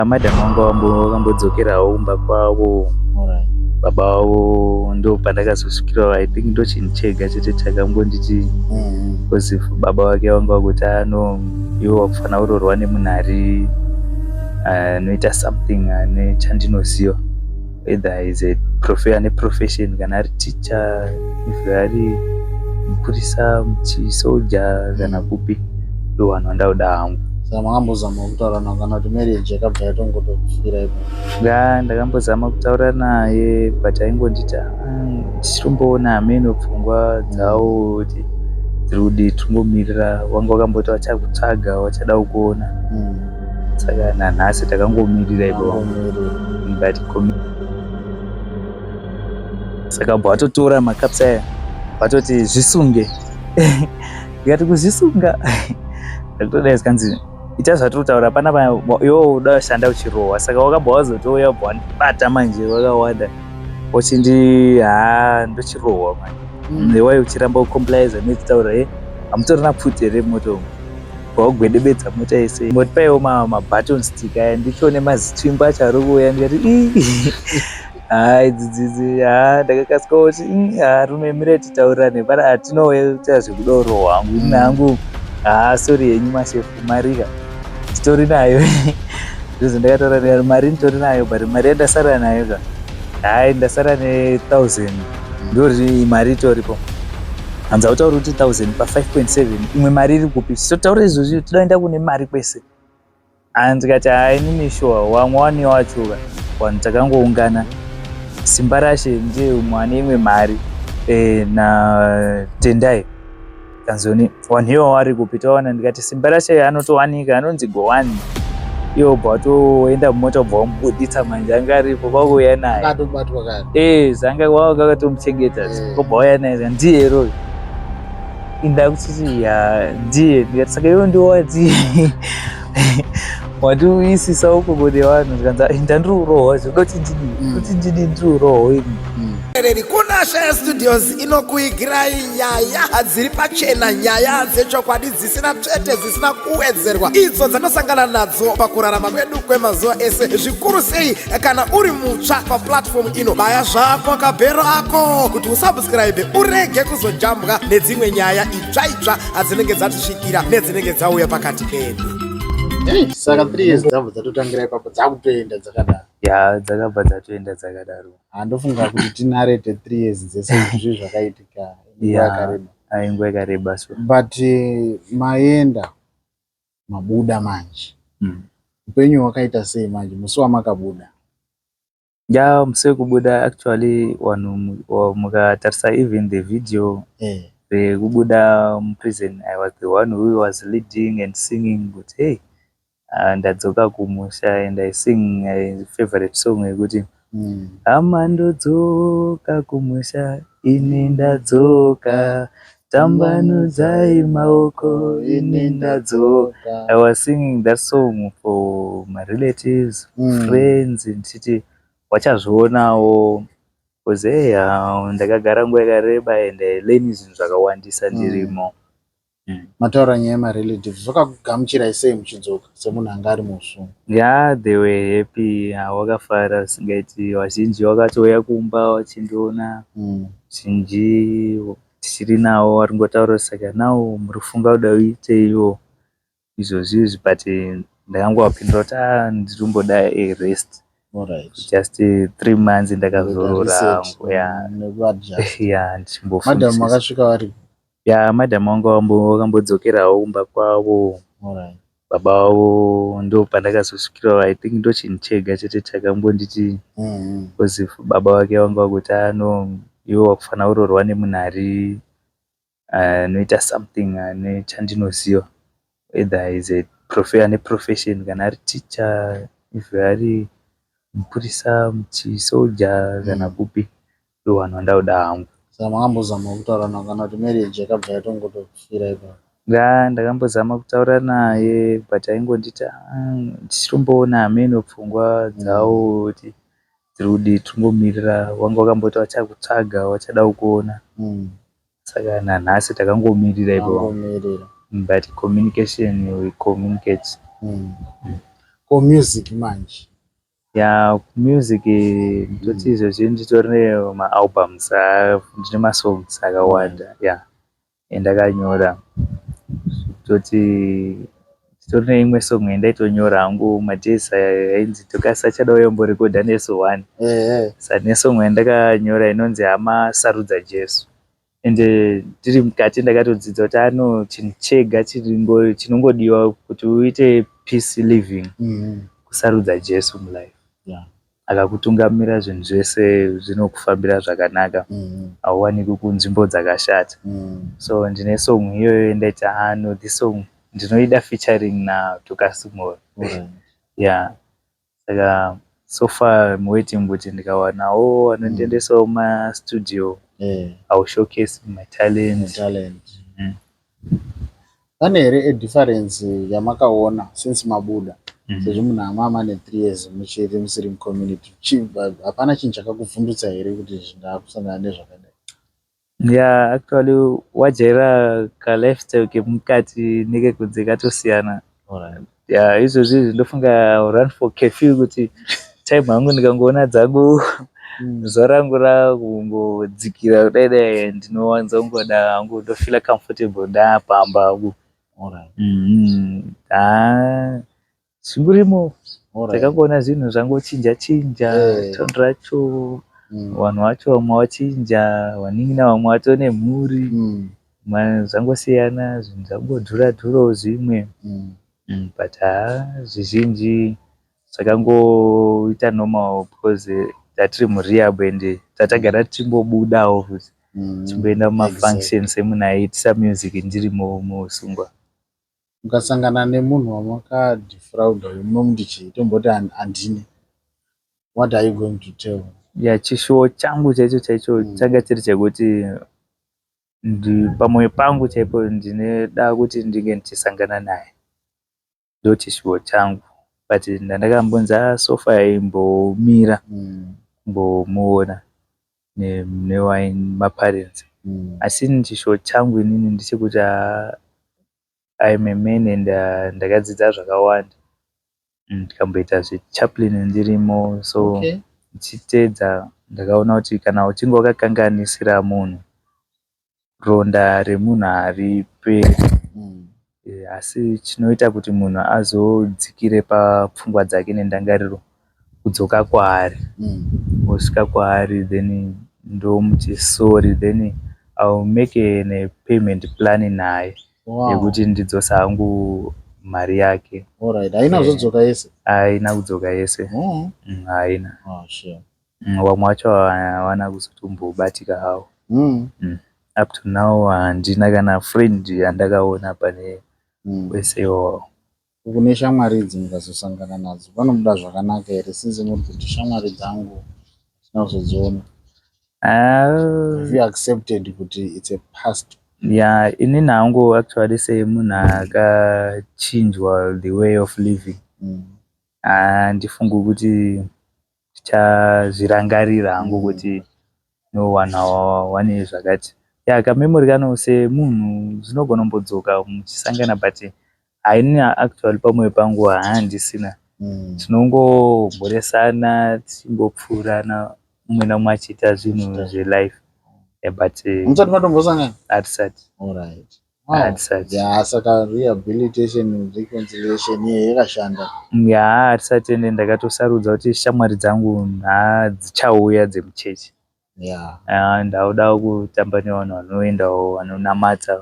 Madam vangu vakambodzokerawo kumba kwavo. Baba vavo ndo pandakazosvikirawo. I think ndo chinhu chega chete chakangonditi, because baba vake vanga vakuti, "Ano, iwe wakufanira kuroorwa nemunhu ari anoita something ane chandinoziva, either is a ane profession, kana ari teacher, if ari mupurisa, muchisoja kana kupi, ndo vanhu vandauda hangu." Saka makambozama kutaura navo, kana kuti marriage yakabva yatongotofira ipapo? Nga ndakambozama kutaura naye, but aingonditi, "Ah, tichitomboona hameno pfungwa dzavo kuti dziri kudii, tiringomirira." Wanga wakamboti vachakutsvaga, vachada kukuona. Saka nanhasi takangomirira ipapo. Vangomirira. But saka bva vatotora macuffs aya, vatoti, "Zvisunge." Ndikati, "Kuzvisunga?" Ndakutodai, zikanzi, "Ita zvatiri kutaura panapa, iwe uda kushanda uchirohwa." Saka wakabva wazotouya, bva wandibata manje wakawanda, uchindi, ha, ndochirohwa manje. Wai uchiramba kucompliza nechitaura e hamutorina pfuti here mumota umu? Wagwedebedza mota yese, motipaiwo mabaton stick aya, ndichione mazitsvimbo acho ari kuuya. Ndikati, "Ii, ha, idzidzidzi ha." Ndakakasika kuti, "Ha, rume, mirai titaurirane pana, hatinouya zvekuda kurohwa hangu ini hangu. Ha, sorry henyu mashefu, marika titori nayo." Ndizvo ndakataura, ndikati, "Mari nditori nayo, but mari yandasara nayo ka, hai, ndasara ne1000, ndori mari itoripo." Hanzi, "Autauri kuti 1000 pa5.7, imwe mari iri kupi? Totaura izvozvi, todaenda kune mari kwese." Ndikati, "Hai, inini sure, wamwe wani wacho ka, vanhu takangoungana, Simba Rashe ndiye umwe ane imwe mari naTendai." Kanzoni, "Vanhu ivo vari kupi? Taona." Ndikati, "Simba Rashe anotowanika, anonzi Gowani." Iwo bva watoenda mumota, bva wamubuditsa manje, anga aripo, kwakuuya naye. Akatobatwa kare. Zanga wanga akatomuchengeta. Kobva wauya naye, "Ndiye here?" Inda kuchiti, "Ya, ndiye." Ndikati, "Saka iwe ndiwo wati watiuyisisa uko kune vanhu?" Ndikanzi, "Ndandiri kurohwa, zvoda kuti ndidii? Kuti ndidii? Ndiri kurohwa ini." Reri kuna Shaya Studios inokuigirai nyaya dziri pachena, nyaya dzechokwadi, dzisina tsvete, dzisina kuwedzerwa, idzo dzanosangana nadzo pakurarama kwedu kwemazuva ese, zvikuru sei kana uri mutsva paplatform ino. Baya zvako kabhero ako kuti usubscribe, urege kuzojambwa nedzimwe nyaya itsva itsva dzinenge dzatisvikira nedzinenge dzauya pakati pedu. Hey, saka 3 years dzabva dzatotangira ipapo, dzakutoenda dzakadaro? Ya, dzakabva dzatoenda dzakadaro. Handofunga kuti tinarete 3 years dzese izvi zvakaitika nguva yakareba. Ai, nguva yakareba so. But maenda, mabuda manje, upenyu hwakaita sei manje musi wamakabuda? Ya, musi wekubuda, actually vanhu mukatarisa even the video rekubuda muprison, I was the one who was leading and singing kuti, "Hey, ndadzoka kumusha," and I sing a favorite song yekuti, "Hama, ndodzoka kumusha, ini ndadzoka, tambanudzai maoko, ini ndadzoka." I was singing that song for my relatives, friends, ndichiti vachazvionawo, because hey, ndakagara nguva yakareba and I learn zvinhu zvakawandisa ndirimo. Mataura nyaya yemarelatives, vakakugamuchirai sei muchidzoka semunhu anga ari muusungwa? Yeah, they were happy, wakafara zvisingaiti. Vazhinji vakatouya kumba vachindiona. Zhinji tichiri navo, vari kungotaura, "Saka now muri kufunga kuda kuiteiwo izvozvi izvi?" But ndakangovapindura kuti, "A, ndiri kumboda a rest." Just 3 months ndakazorora hangu, ya. Nekuadjust. Ya. Madam Ndichimbofungisisa. Makasvika vari? Ya, madam vangu vakambodzokerawo kumba kwavo. Baba vavo ndo pandakazosvikirawo. I think ndo chinhu chega chete chakambonditi, because baba vake vanga vakuti, "Ano, iwe wakufanira kuroorwa nemunhu ari anoita something ane chandinoziva, either is a ane profession, kana ari teacher, if ari mupurisa, muchisoja kana kupi, ndo vanhu vandauda hangu." Saka makambozama kutaura navo, kana kuti marriage yakabva yatongotofira ipapo? Nga ndakambozama kutaura naye, but aingonditi, "Ah, tichitomboona hameno pfungwa dzavo kuti dziri kudii, tiringomirira." Wanga wakamboti vachakutsvaga, vachada kukuona. Saka nanhasi takangomirira ipapo. Vangomirira. But communication, we communicate. Ko music manje? Ya, music ndoti izvezvi nditori nemaalbums, ndine masongs akawanda, ya, endakanyora. Toti nditori neimwe song yandaitonyora hangu madays ainzi Dorcas achada uyomborekodha nesu one. Saka ndine song yandakanyora inonzi "Hama Sarudza Jesu". Ende ndiri mukati ndakatodzidza kuti ano chinhu chega chinongodiwa kuti uite peace living kusarudza Jesu mulife. Akakutungamira, zvinhu zvese zvinokufambira zvakanaka, hauwanikwi kunzvimbo dzakashata. So ndine song iyoyo yandaiti, ah no, this song ndinoida featuring naDorcas Moyo. Yeah, saka so far I'm waiting kuti ndikawanawo vanondiendesawo mumastudio, I will showcase my talent. Talent. Pane here adifference yamakaona since mabuda, sezvo munhu amama ne3 years muchiri musiri mucommunity? Hapana chinhu chakakuvhundutsa here kuti zvindakusangana nezvakadai? Yeah, actually wajaira kalifestyle kemukati nekekunze katosiyana. Yeah, izvozvi izvi ndofunga run for curfew, kuti time hangu ndikangoona dzangu zuva rangu rakungodzikira kudai dai, ndinowanza kungoda hangu, ndofeela comfortable ndapamba hangu. Ha, zvingurimo. Takangoona zvinhu zvangochinja chinja, taundi racho, vanhu vacho vamwe vachinja, vanin'ina vamwe vatove nemhuri. Zvangosiyana, zvinhu zvangodhura dhurawo zvimwe. But haa, zvizhinji zvakangoita normal because tatiri murehab ende tatagara tichimbobudawo futi, tichimboenda mumafunction semunhu aiitisa music ndiri musungwa. Mukasangana nemunhu wamakadefrauda uyu, munomuti chii? Tomboti handini, what are you going to tell? Ya, chishuwo changu chaicho chaicho changa chiri chekuti pamwoyo pangu chaipo ndinoda kuti ndinge ndichisangana naye, ndo chishuwo changu. But ndandakambonzi a so far imbomira kumbomuona nemaparents. Asi chishuwo changu inini ndechekuti I'm a man and ndakadzidza zvakawanda, ndikamboita zvechaplain ndirimo. So ndichiteedza ndakaona kuti kana uchinge wakakanganisira munhu, ronda remunhu hariperi. Asi chinoita kuti munhu azodzikire papfungwa dzake nendangariro kudzoka kwaari. Wosvika kwaari, then ndomuti sorry, then I will make a payment plan naye yekuti ndidzosa hangu mari yake. Haina kuzodzoka yese? Haina kudzoka yese. Haina. Vamwe vacho havana kuzotombobatika havo. Up to now handina kana friend yandakaona pane wese iwawo. Kune shamwari idzi, mukazosangana nadzo vanomuda zvakanaka here, since muri kuti shamwari dzangu hatina kuzodziona? Have you accepted kuti it's a past? Ya, inini hangu actually semunhu akachinjwa the way of living, handifungi kuti ndichazvirangarira hangu kuti no, vanhu ava vane zvakati. Ya, kamemory kano semunhu zvinogona kumbodzoka muchisangana, but haini actually pamwoyo pangu handisina. Tinongomhoresana, tichingopfuurana, mumwe namumwe achiita zvinhu zvelife, but Musati matombosangana? Hatisati. Hatisati. Ya, saka rehabilitation, reconciliation iye yakashanda? Ya, hatisati. Ende ndakatosarudza kuti shamwari dzangu hadzichauya dzemuchechi. Ndauda kutamba nevanhu vanoendawo vanonamata,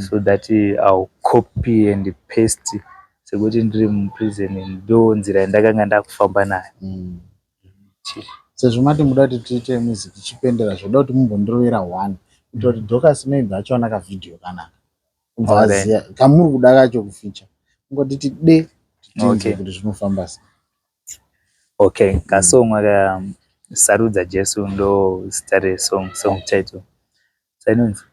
so that I will copy and paste sekuti ndiri muprison, ndo nzira yandakanga ndakufamba nayo. Sezvo mati muda kuti tiite music ichipendera, zvoda kuti mumbondirovera one kuitira kuti Dorcas maybe achaona kavhidhiyo kanaka kubva aziya kamuri kuda kacho kufeature. Kungoti tide titinzwe kuti zvinofamba sei. Okay, kasong aka, "Sarudza Jesu" ndo zita resong, song title. Sainonzi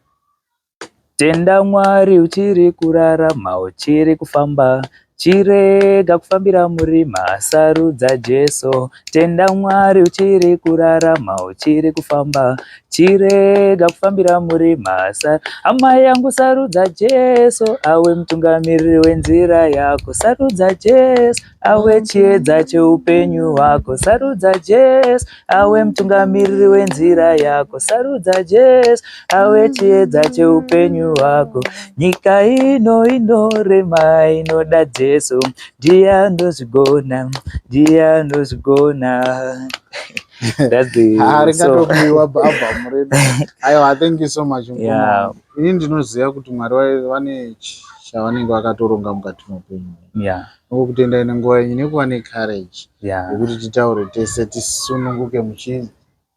"Tenda Mwari uchiri kurarama, uchiri kufamba, chirega kufambira murima, sarudza Jesu. Tenda Mwari uchiri kurarama, uchiri kufamba. Chirega kufambira murima. Hama yangu, sarudza Jesu awe mutungamiriri wenzira yako. Sarudza Jesu awe chiedza cheupenyu hwako. Sarudza Jesu awe mutungamiriri wenzira yako. Sarudza Jesu awe chiedza cheupenyu hwako. Nyika ino inorema, inoda Jesu. Ndiye anozvigona, ndiye anozvigona. That's the Ha, song. Ringatopiwa album redu. Aiwa, thank you so much, mukoma wangu. Ini ndinoziva kuti Mwari vane chavanenge vakatoronga mukati meupenyu hwenyu. Nokutendai nenguva yenyu nekuva necourage yekuti titaure tese tisununguke. Muchi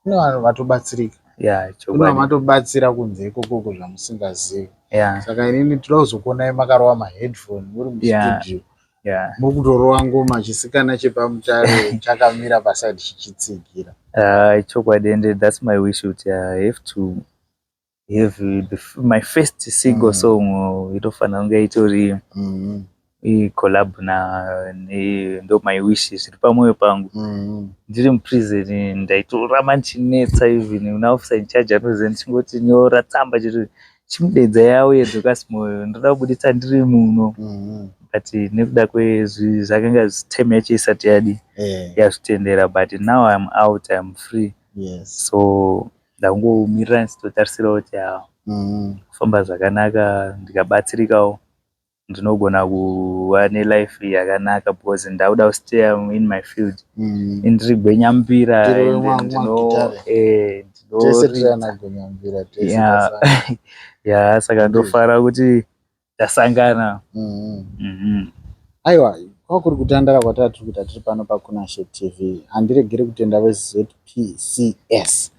kune vanhu vatobatsirika, kune vamatobatsira kunze ikokoko zvamusingazivi. Saka inini toda kuzokuonai makarova maheadphone muri mustudio, muri kutorova ngoma, chisikana chepaMutare chakamira paside chichitsigira. Chokwadi, and that's my wish, kuti I have to have my first single song itofanira kunge itori icollab na ndo my wish, zviri pamwoyo pangu. Ndiri muprison ndaitoramba ndichinetsa, even una officer in charge anoziva, ndichingoti nyora tsamba chiti chimudedza yauye Dorcas Moyo, ndoda kubuditsa ndiri muno. But nekuda kwezvi zvakanga time yacho isati yadi yazvitendera, but now I'm out, I'm free. So ndangomirira ndichitotarisira kuti kufamba zvakanaka, ndikabatsirikawo, ndinogona kuva nelife yakanaka, because ndakuda kustay in my field. Ndiri gwenyambira. Tiri ende magitare. Tese tiri ndinoridza. Ana gwenyambira tese. Tasangana. Ya, saka ndofara kuti tasangana. Aiwa, kwakuri kutandara kwatava tiri kuita tiri pano paKunashe TV. Handiregeri kutenda veZPCS,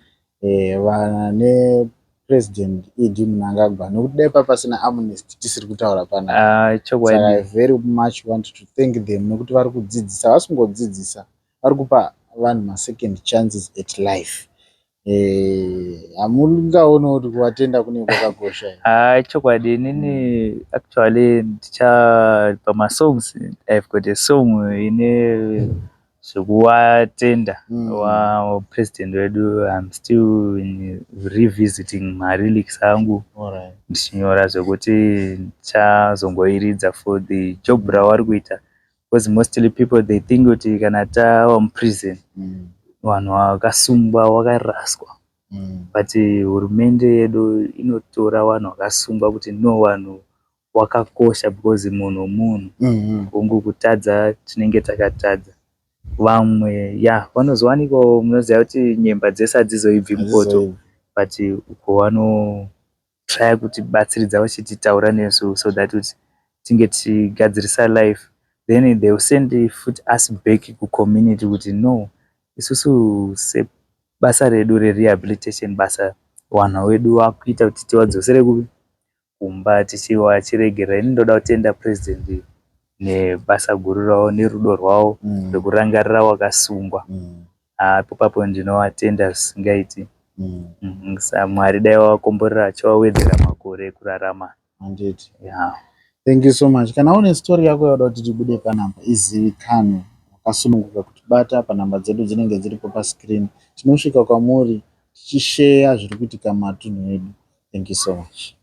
vane President ED Mnangagwa, nekuti dai papasina amnesty tisiri kutaura panapa. Ah, chokwadi. Saka I very much want to thank them nekuti vari kudzidzisa, havasi kungodzidzisa, vari kupa vanhu masecond chances at life. Hamungaonawo kuti kuvatenda kune kwakakosha here? Ah, chokwadi. Inini actually ndicha pamasongs, I've got a song ine zvekuvatenda wapresident wedu. I'm still in revisiting malyrics angu, ndichinyora zvekuti ndichazongoiridza for the job ravari kuita, because mostly people, they think kuti kana tava muprison, vanhu vakasungwa vakaraswa. But hurumende yedu inotora vanhu vakasungwa kuti no, vanhu wakakosha, because munhu munhu. Hongu, kutadza tinenge takatadza vamwe, ya, vanozowanikwawo. Munoziva kuti nyemba dzese hadzizoibvi mupoto. Hadzizoibvi. But uko vanotraya kutibatsiridza vachititaura nesu so that kuti tinge tichigadzirisa life, then they will send futi us back kucommunity kuti no, isusu sebasa redu rerehabilitation, basa vanhu vedu vakuita kuti tivadzosere kupi? Kumba, tichivachiregerera. Ini ndoda kutenda president nebasa guru ravo nerudo rwavo rwekurangarira wakasungwa. Ipapo ndinovatenda zvisingaiti. Mwari dai vavakomborera, achivawedzera makore ekurarama. Handiti. Yeah. Thank you so much. Kana une story yako yauda kuti tibude panapa izivikanwe, wakasununguka kutibata panhamba dzedu dzinenge dziripo pascreen. Tinosvika kwamuri tichisheya zviri kuitika mumatunhu edu. Thank you so much.